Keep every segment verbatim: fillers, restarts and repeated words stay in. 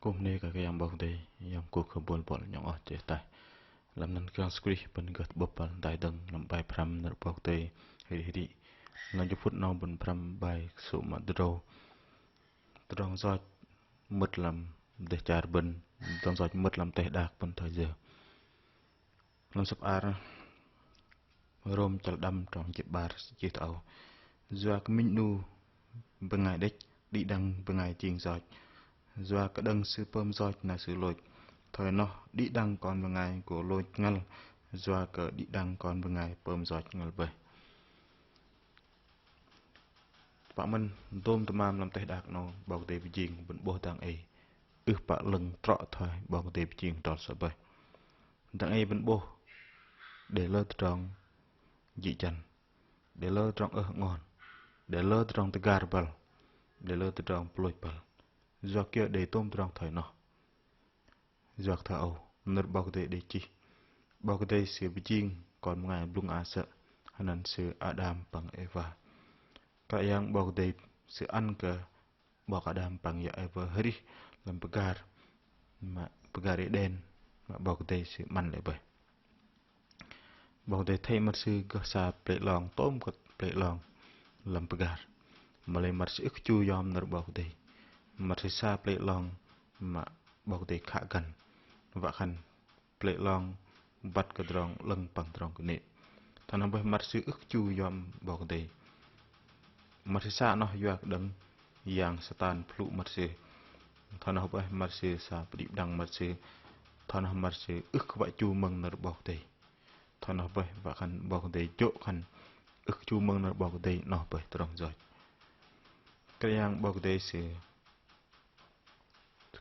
Kŭm bơnê kơ Kră Yang 'Bok Kei-Dei, yom kŭk kơ bôl bôl nhŏng oh chĕh taih. Lăm anăn Kră Yang Yêsu Krist bơ̆n gơh tơ'bơ̆p băl dai dơ̆ng lăm bai pơhrăm nơ̆r 'Bok Kei-Dei arih arih. Lăm jơ phŭt 'nâu bơ̆n pơhrăm bai kơsô̆ mă tơdrâu. Tơdrong yoch mơ̆t lăm dêh char bơ̆n, tơdrong yoch mơ̆t lăm teh đak bơ̆n thoi yơ. Lăm sơ̆p ar Rôm chăl đăm trong jĭt 'bar chih thoi âu: Yua kơ minh 'nu bơngai đĕch, đĭ đăng bơngai jing yoch. Yua kơ đơ̆ng sư pơm yoch na sư lôch. Thoi noh đĭ đăng kon bơngai gô lôch ngăl, yua kơ đĭ đăng kon bơngai pơm yoch ngăl bơih. Tơpă mơ̆n, dôm tơmam lăm teh đak 'nâu 'Bok Kei-Dei pơjing bơ̆n 'bôh dang ei ưh pă 'lơ̆ng trŏ thoi 'Bok Kei-Dei pơjing adrol sơ̆ bơih. Dang ei bơ̆n 'bôh đei lơ tơdrong jĭ jăn, đei lơ tơdrong ơh 'ngon, đei lơ tơdrong tơgar băl, đei lơ tơdrong pơlôch băl. Yua kiơ đei tôm tơdrong thoi noh? Yua kơ thoi âu, nơ̆r 'Bok Kei-Dei đei chih, 'Bok Kei-Dei Sư pơjing kon bơngai blŭng a sơ̆, hơnăn sư Ađam păng Êwa. Kră Yang 'Bok Kei-Dei Sư ăn kơ 'bok Ađam păng yă Êwa hơrih lăm pơgar, mă pơgar Êđen mă 'Bok Kei-Dei Sư 'măn lê̆ bơih. 'Bok Kei-Dei athei măr sư gơh sa plei 'long tôm kơ plei 'long lăm pơgar. Mă lei măr sư ưh kơ chu yom nơ̆r 'Bok Kei-Dei. Măr sư sa plei 'long mă 'Bok Kei-Dei khă găn. Wă khan plei 'long băt kơ tơdrong 'lơ̆ng păng tơdrong kơnê̆. Thoi noh bơih măr sư ưh kơ chu yom 'Bok Kei-Dei. Măr sư sa noh yua kơ đơ̆ng yang Satan pơhlŭ măr sư. Thoi noh bơih măr sư sa pơđĭ pơđăng măr sư. Thoi noh măr sư ưh kơ wă chu mơ̆ng nơ̆r 'Bok Kei-Dei. Thoi noh bơih wă khan 'Bok Kei-Dei jô̆ khan ưh kơ chu mơ̆ng nơ̆r 'Bok Kei-Dei noh bơih tơdrong yoch. Kră Yang 'Bok Kei-Dei Sư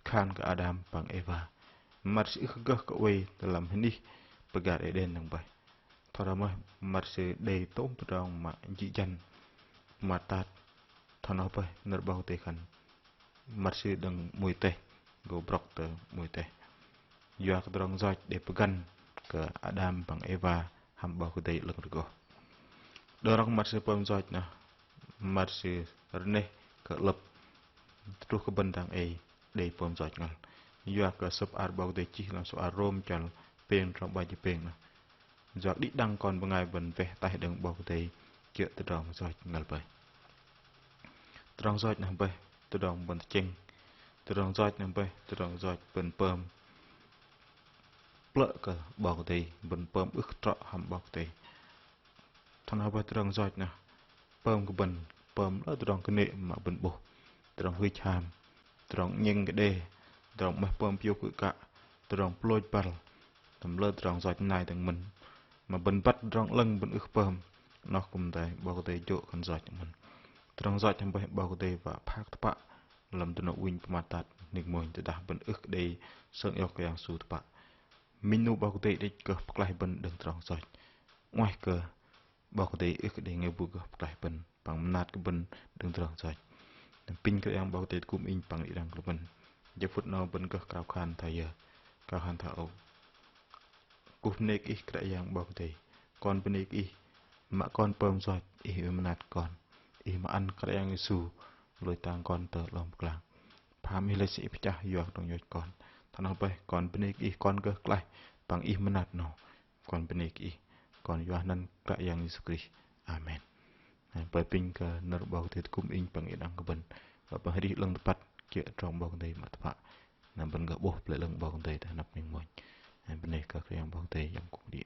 khan kơ Ađam păng Êwa. Măr sư ưh kơ gơh kơ oei tơ lăm hơnih pơgar Êđen dơ̆ng bơih. Thoi noh bơih măr sư đei tôm tơdrong mă jĭ jăn pơmat tat. Thoi noh bơih nơ̆r 'Bok Kei-Dei khan măr sư đơ̆ng 'mui teh, gô brŏk tơ 'mui teh. Yua kơ tơdrong yoch đei pơgăn kơ Ađam păng Êwa hăm 'Bok Kei-Dei 'lơ̆ng rơgoh. Đơ̆ng rŏng măr sư pơm yoch noh, măr sư rơneh kơ 'lơ̆p truh kơ bơ̆n dang ei đei pơm yoch ngăl. Yua kơ sơ̆p ar 'Bok Kei-Dei chih lăm sơ̆p ar Rôm chăl pêng trong 'bar jĭt pêng noh. Yua kơ đĭ đăng kon bơngai bơ̆n weh ataih đơ̆ng 'Bok Kei-Dei kiơ̆ tơdrong yoch ngăl bơih. Tơdrong yoch noh bơih tơdrong bơ̆n tơchĕng. Tơdrong yoch noh bơih tơdrong yoch bơ̆n pơm plơ̆ kơ 'Bok Kei-Dei, bơ̆n pơm ưh kơ trŏ hăm 'Bok Kei-Dei. Thoi noh bơih tơdrong yoch noh pơm kơ bơ̆n pơm lơ tơdrong kơnê̆ mă bơ̆n 'bôh. Tơdrong hưch ham, tơdrong 'nhĕng kơ đe, tơdrong 'meh pơm piu kư̆ kă, tơdrong pơlôch băl, tơm lơ tơdrong yoch nai dơ̆ng mơ̆n. Mă bơ̆n băt tơdrong 'lơ̆ng bơ̆n ưh kơ pơm, noh kư̆m đei 'Bok Kei-Dei jô̆ khan yoch mơ̆n. Tơdrong yoch hăm bơih 'Bok Kei-Dei wă phak tơpă lăm dơnŏ ŭnh pơmat tat ning mônh tơdah bơ̆n ưh kơ đei sơng iŏk Kră Yang Yêsu tơpă. Minh 'nu 'Bok Kei-Dei đĕch gơh pơklaih bơ̆n đơ̆ng tơdrong yoch. 'Nguaih kơ 'Bok Kei-Dei ưh kơ đei ngeh bu gơh pơklaih bơ̆n păng mơnat kơ bơ̆n đơ̆ng tơdrong yoch. Apinh Kră Yang 'Bok Kei-Dei tơgŭm inh păng đĭ đăng kơ lu bơ̆n. Jơ phŭt 'nâu bơ̆n gơh krao khan thoi yơ? Krao khan thoi âu: Kuh bơnê kơ Ih Kră Yang 'Bok Kei-Dei. Kon bơnê kơ Ih, mă kon pơm yoch, Ih oei mơnat kon. Ih mă ăn Kră Yang Yêsu lôch tang kon tơ 'long pơglang. Pham Ih lĕch sơ̆ Ih pơchah yua kơ tơdrong yoch kon. Thoi noh bơih kon bơnê kơ Ih, kon gơh klaih păng Ih mơnat 'nâu. Kon bơnê kơ Ih, kon yua anăn Kră Yang Yêsu Krist. Amen. Bơih apinh kơ nơ̆r 'Bok Kei-Dei tơgŭm inh păng đĭ đăng kơ bơ̆n. Wă păng arih 'lơ̆ng tơpăt kiơ̆ tơdrong 'Bok Kei-Dei mă tơpă. Na bơ̆n gơh 'bôh plei 'lơ̆ng 'Bok Kei-Dei tơ hơnăp ning mônh. Bơnê kơ Kră Yang 'Bok Kei-Dei, yom kŭk đĭ